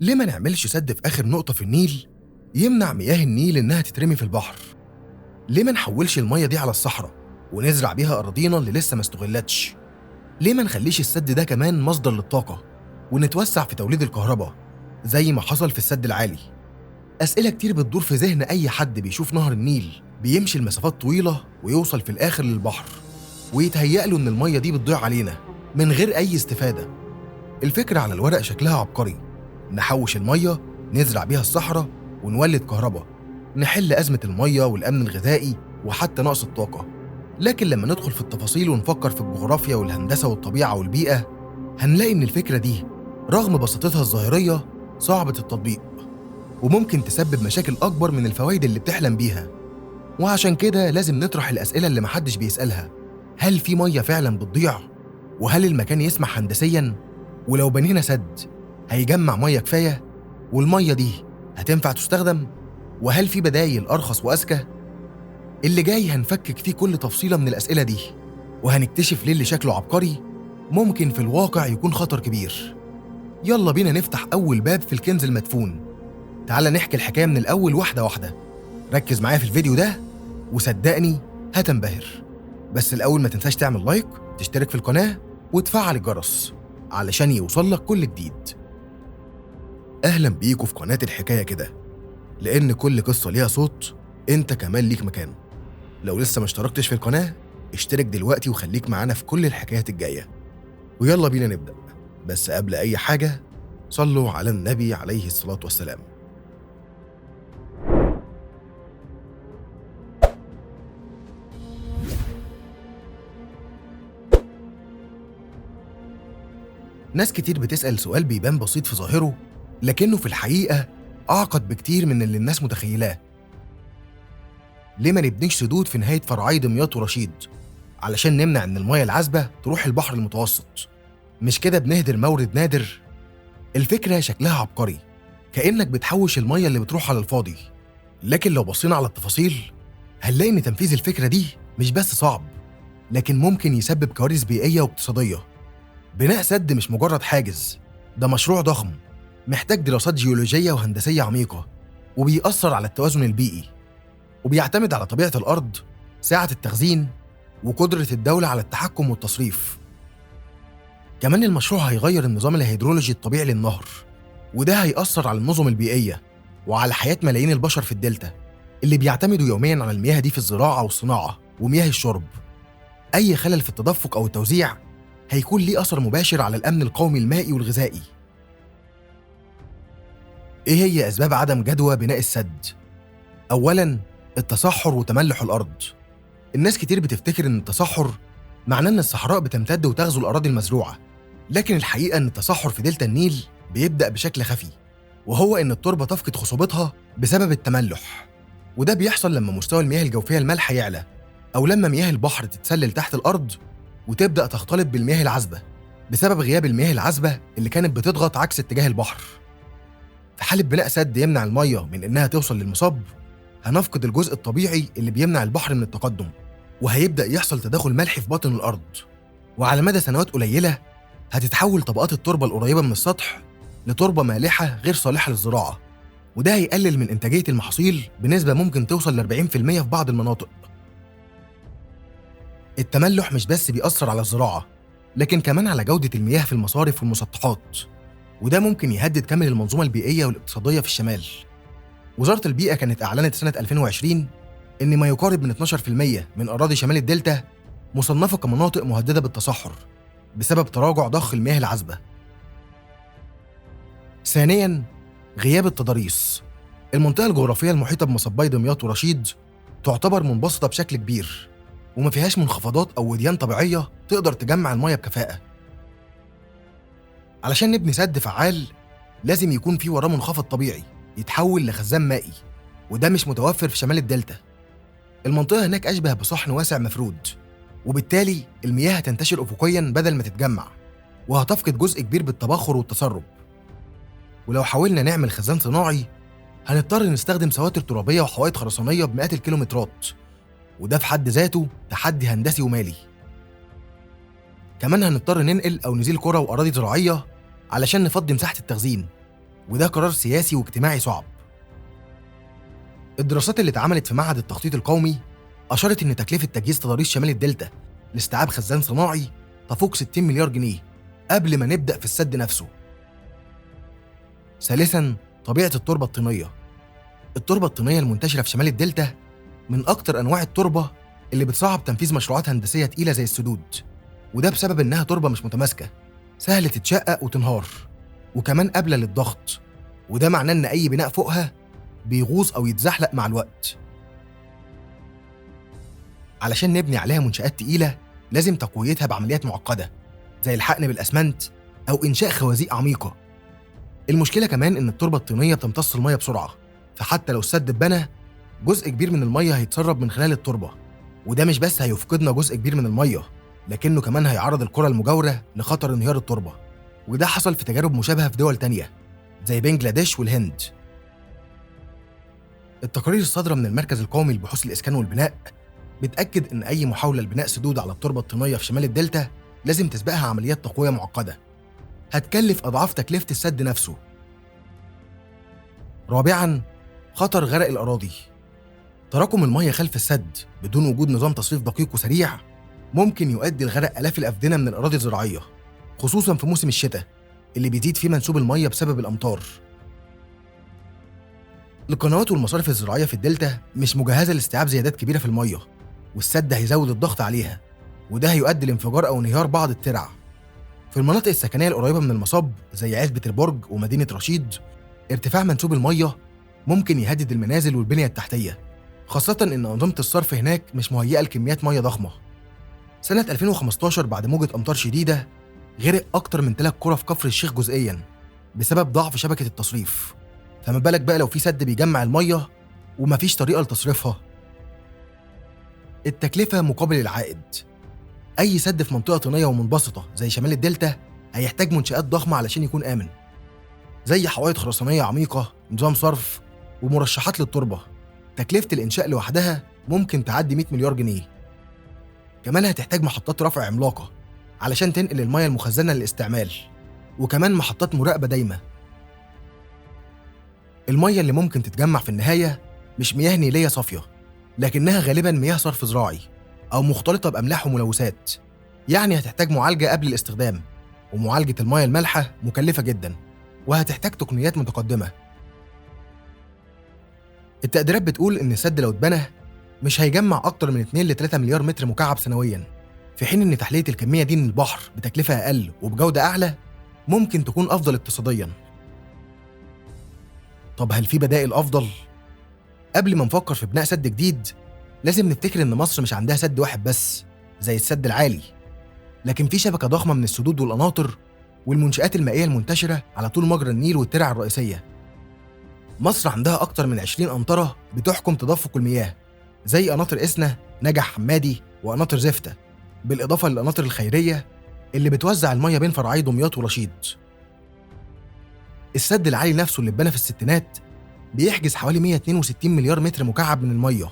ليه ما نعملش سد في آخر نقطة في النيل يمنع مياه النيل إنها تترمي في البحر؟ ليه ما نحولش المية دي على الصحراء ونزرع بيها أراضينا اللي لسه ما استغلتش؟ ليه ما نخليش السد ده كمان مصدر للطاقة ونتوسع في توليد الكهرباء زي ما حصل في السد العالي؟ أسئلة كتير بتدور في ذهن أي حد بيشوف نهر النيل بيمشي لمسافات طويلة ويوصل في الآخر للبحر، ويتهيأ له إن المية دي بتضيع علينا من غير أي استفادة. الفكرة على الورق شكلها عبقري، نحوش المية، نزرع بيها الصحراء ونولد كهرباء، نحل أزمة المية والأمن الغذائي وحتى نقص الطاقة. لكن لما ندخل في التفاصيل ونفكر في الجغرافيا والهندسة والطبيعة والبيئة، هنلاقي إن الفكرة دي رغم بساطتها الظاهرية صعبة التطبيق، وممكن تسبب مشاكل أكبر من الفوائد اللي بتحلم بيها. وعشان كده لازم نطرح الأسئلة اللي محدش بيسألها: هل في مية فعلا بتضيع؟ وهل المكان يسمح هندسيا؟ ولو بنينا سد هيجمع مية كفاية؟ والمية دي هتنفع تستخدم؟ وهل في بدايل أرخص وأذكى؟ اللي جاي هنفكك فيه كل تفصيلة من الأسئلة دي، وهنكتشف ليه اللي شكله عبقري ممكن في الواقع يكون خطر كبير. يلا بينا نفتح أول باب في الكنز المدفون. تعال نحكي الحكاية من الأول واحدة واحدة. ركز معايا في الفيديو ده وصدقني هتنبهر. بس الأول ما تنساش تعمل like، تشترك في القناة، وتفعل الجرس علشان يوصلك كل جديد. أهلا بيكوا في قناة الحكاية كده، لأن كل قصة ليها صوت، أنت كمان ليك مكان. لو لسه ما اشتركتش في القناة اشترك دلوقتي وخليك معانا في كل الحكايات الجاية. ويلا بينا نبدأ. بس قبل أي حاجة صلوا على النبي عليه الصلاة والسلام. ناس كتير بتسأل سؤال بيبان بسيط في ظاهره، لكنه في الحقيقة أعقد بكتير من اللي الناس متخيلاه. ليه ما نبنيش سدود في نهاية فرعي دمياط ورشيد علشان نمنع إن المياه العذبة تروح البحر المتوسط؟ مش كده بنهدر مورد نادر؟ الفكرة شكلها عبقري، كأنك بتحوش المياه اللي بتروح على الفاضي. لكن لو بصينا على التفاصيل هنلاقي إن تنفيذ الفكرة دي مش بس صعب، لكن ممكن يسبب كوارث بيئية واقتصادية. بناء سد مش مجرد حاجز، ده مشروع ضخم محتاج دراسات جيولوجية وهندسية عميقة، وبيأثر على التوازن البيئي، وبيعتمد على طبيعة الأرض، سعة التخزين، وقدرة الدولة على التحكم والتصريف. كمان المشروع هيغير النظام الهيدرولوجي الطبيعي للنهر، وده هيأثر على النظم البيئية وعلى حياة ملايين البشر في الدلتا اللي بيعتمدوا يومياً على المياه دي في الزراعة والصناعة ومياه الشرب. أي خلل في التدفق أو التوزيع هيكون ليه أثر مباشر على الأمن القومي المائي والغذائي. إيه هي أسباب عدم جدوى بناء السد؟ أولاً، التصحر وتملح الأرض. الناس كتير بتفتكر إن التصحر معناه إن الصحراء بتمتد وتغزو الأراضي المزروعة، لكن الحقيقة إن التصحر في دلتا النيل بيبدأ بشكل خفي، وهو إن التربة تفقد خصوبتها بسبب التملح، وده بيحصل لما مستوى المياه الجوفية المالحة يعلى، أو لما مياه البحر تتسلل تحت الأرض وتبدأ تختلط بالمياه العذبة بسبب غياب المياه العذبة اللي كانت بتضغط عكس اتجاه البحر. في حالة بناء سد يمنع المية من إنها توصل للمصب، هنفقد الجزء الطبيعي اللي بيمنع البحر من التقدم، وهيبدأ يحصل تداخل ملحي في باطن الأرض، وعلى مدى سنوات قليلة هتتحول طبقات التربة القريبة من السطح لتربة مالحة غير صالحة للزراعة، وده هيقلل من إنتاجية المحاصيل بنسبة ممكن توصل ل 40% في بعض المناطق. التملح مش بس بيأثر على الزراعة، لكن كمان على جودة المياه في المصارف والمسطحات، وده ممكن يهدد كامل المنظومة البيئية والاقتصادية في الشمال. وزارة البيئة كانت أعلنت سنة 2020 إن ما يقارب من 12% من أراضي شمال الدلتا مصنفة كمناطق مهددة بالتصحر بسبب تراجع ضخ المياه العذبة. ثانياً، غياب التضاريس. المنطقة الجغرافية المحيطة بمصبي دمياط ورشيد تعتبر منبسطة بشكل كبير، وما فيهاش منخفضات أو وديان طبيعية تقدر تجمع المياه بكفاءة. علشان نبني سد فعال لازم يكون في وراه منخفض طبيعي يتحول لخزان مائي، وده مش متوفر في شمال الدلتا. المنطقة هناك أشبه بصحن واسع مفرود، وبالتالي المياه هتنتشر أفقياً بدل ما تتجمع، وهتفقد جزء كبير بالتبخر والتسرب. ولو حاولنا نعمل خزان صناعي هنضطر نستخدم سواتر ترابية وحوائط خرسانية بمئات الكيلومترات، وده في حد ذاته تحدي هندسي ومالي. كمان هنضطر ننقل أو نزيل قرى وأراضي زراعية علشان نفضي مساحة التخزين، وده قرار سياسي واجتماعي صعب. الدراسات اللي اتعملت في معهد التخطيط القومي أشارت إن تكلفة تجهيز تضاريس شمال الدلتا لاستيعاب خزان صناعي تفوق 60 مليار جنيه قبل ما نبدأ في السد نفسه. ثالثاً، طبيعة التربة الطينية. التربة الطينية المنتشرة في شمال الدلتا من أكتر أنواع التربة اللي بتصعب تنفيذ مشروعات هندسية تقيلة زي السدود، وده بسبب إنها تربة مش متماسكة، سهل تتشقق وتنهار، وكمان قابلة للضغط، وده معناه إن أي بناء فوقها بيغوص أو يتزحلق مع الوقت. علشان نبني عليها منشآت تقيلة لازم تقويتها بعمليات معقدة زي الحقن بالأسمنت أو إنشاء خوازيق عميقة. المشكلة كمان إن التربة الطينية بتمتص المية بسرعة، فحتى لو السد اتبنى جزء كبير من المية هيتسرب من خلال التربة، وده مش بس هيفقدنا جزء كبير من المية، لكنه كمان هيعرض القرى المجاورة لخطر انهيار التربة، وده حصل في تجارب مشابهة في دول تانية زي بنجلاديش والهند. التقارير الصادرة من المركز القومي لبحوث الإسكان والبناء بتأكد إن أي محاولة لبناء سدود على التربة الطينية في شمال الدلتا لازم تسبقها عمليات تقوية معقدة هتكلف أضعاف تكلفة السد نفسه. رابعاً، خطر غرق الأراضي. تراكم المية خلف السد بدون وجود نظام تصريف دقيق وسريع ممكن يؤدي لغرق آلاف الأفدنة من الأراضي الزراعية، خصوصاً في موسم الشتاء اللي بيزيد فيه منسوب المية بسبب الأمطار. القنوات والمصارف الزراعية في الدلتا مش مجهزة لاستيعاب زيادات كبيرة في المية، والسد هيزود الضغط عليها، وده هيؤدي لانفجار أو انهيار بعض الترع. في المناطق السكنية القريبة من المصب زي عزبة البرج ومدينة رشيد، ارتفاع منسوب المية ممكن يهدد المنازل والبنية التحتية، خاصة إن أنظمة الصرف هناك مش مهيئة لكميات مية ضخمة. سنة 2015 بعد موجة أمطار شديدة غرق أكتر من 3 قرى في كفر الشيخ جزئياً بسبب ضعف شبكة التصريف، فما بالك بقى لو في سد بيجمع المية ومفيش طريقة لتصريفها. التكلفة مقابل العائد. أي سد في منطقة طينية ومنبسطة زي شمال الدلتا هيحتاج منشآت ضخمة علشان يكون آمن، زي حوائط خرسانية عميقة، نظام صرف، ومرشحات للتربة. تكلفة الإنشاء لوحدها ممكن تعدي 100 مليار جنيه. كمان هتحتاج محطات رفع عملاقة علشان تنقل المية المخزنة للاستعمال، وكمان محطات مراقبة دايمة. المية اللي ممكن تتجمع في النهاية مش مياه نيلية صافية، لكنها غالباً مياه صرف زراعي أو مختلطة بأملاح وملوثات، يعني هتحتاج معالجة قبل الاستخدام، ومعالجة المياه المالحة مكلفة جداً وهتحتاج تقنيات متقدمة. التقديرات بتقول إن السد لو اتبنى مش هيجمع أكتر من 2 ل 3 مليار متر مكعب سنوياً، في حين إن تحلية الكمية دي من البحر بتكلفة أقل وبجودة أعلى ممكن تكون أفضل اقتصادياً. طب هل في بدائل أفضل؟ قبل ما نفكر في بناء سد جديد لازم نفتكر إن مصر مش عندها سد واحد بس زي السد العالي، لكن في شبكة ضخمة من السدود والقناطر والمنشآت المائية المنتشرة على طول مجرى النيل والترع الرئيسية. مصر عندها أكتر من 20 قنطرة بتحكم تدفق المياه، زي قناطر إسنا، نجع حمادي، وقناطر زفتة، بالإضافة للقناطر الخيرية اللي بتوزع المياه بين فرعي دمياط ورشيد. السد العالي نفسه اللي اتبنى في الستينات بيحجز حوالي 162 مليار متر مكعب من المية،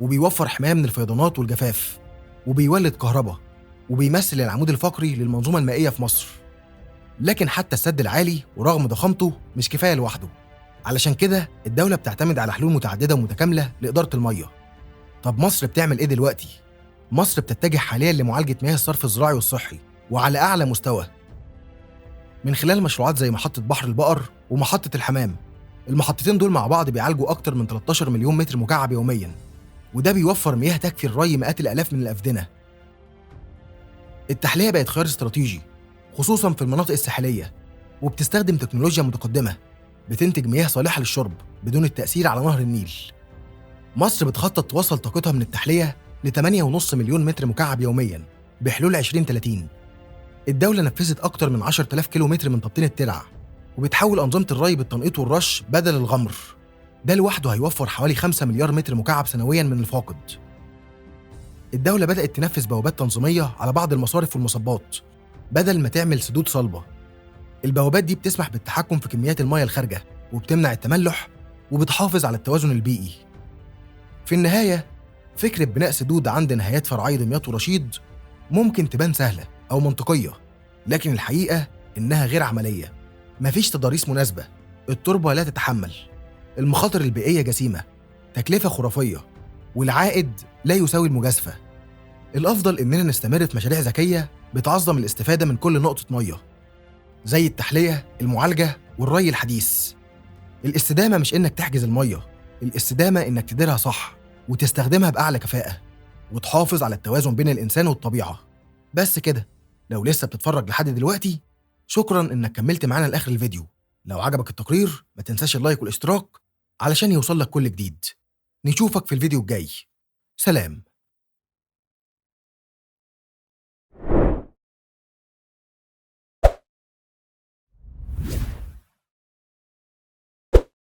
وبيوفر حماية من الفيضانات والجفاف، وبيولد كهرباء، وبيمثل العمود الفقري للمنظومة المائية في مصر. لكن حتى السد العالي ورغم ضخامته مش كفاية لوحده، علشان كده الدولة بتعتمد على حلول متعددة ومتكاملة لإدارة المية. طب مصر بتعمل إيه دلوقتي؟ مصر بتتجه حالياً لمعالجة مياه الصرف الزراعي والصحي وعلى أعلى مستوى، من خلال مشروعات زي محطة بحر البقر ومحطة الحمام. المحطتين دول مع بعض بيعالجوا أكتر من 13 مليون متر مكعب يومياً، وده بيوفر مياه تكفي الري مئات الآلاف من الأفدنة. التحلية بقت خيار استراتيجي خصوصاً في المناطق الساحلية، وبتستخدم تكنولوجيا متقدمة بتنتج مياه صالحة للشرب بدون التأثير على نهر النيل. مصر بتخطط توصل طاقتها من التحلية ل 8.5 مليون متر مكعب يومياً بحلول 2030. الدولة نفذت أكتر من 10,000 كيلو متر من تبطين الترع، وبتحول أنظمة الري بالتنقيط والرش بدل الغمر. ده لوحده هيوفر حوالي 5 مليار متر مكعب سنوياً من الفاقد. الدولة بدأت تنفذ بوابات تنظيمية على بعض المصارف والمصبات بدل ما تعمل سدود صلبة. البوابات دي بتسمح بالتحكم في كميات المياه الخارجة، وبتمنع التملح، وبتحافظ على التوازن البيئي. في النهاية، فكرة بناء سدود عند نهايات فرعي دمياط ورشيد ممكن تبان سهلة أو منطقية، لكن الحقيقة إنها غير عملية. مفيش تضاريس مناسبة، التربة لا تتحمل، المخاطر البيئية جسيمة، تكلفة خرافية، والعائد لا يساوي المجازفة. الأفضل إننا نستمر في مشاريع ذكية بتعظم الاستفادة من كل نقطة مية، زي التحلية، المعالجة، والري الحديث. الاستدامة مش إنك تحجز المية، الاستدامة إنك تديرها صح وتستخدمها بأعلى كفاءة وتحافظ على التوازن بين الإنسان والطبيعة. بس كده، لو لسه بتتفرج لحد دلوقتي شكراً إنك كملت معانا لآخر الفيديو. لو عجبك التقرير ما تنساش اللايك والاشتراك علشان يوصلك كل جديد. نشوفك في الفيديو الجاي. سلام.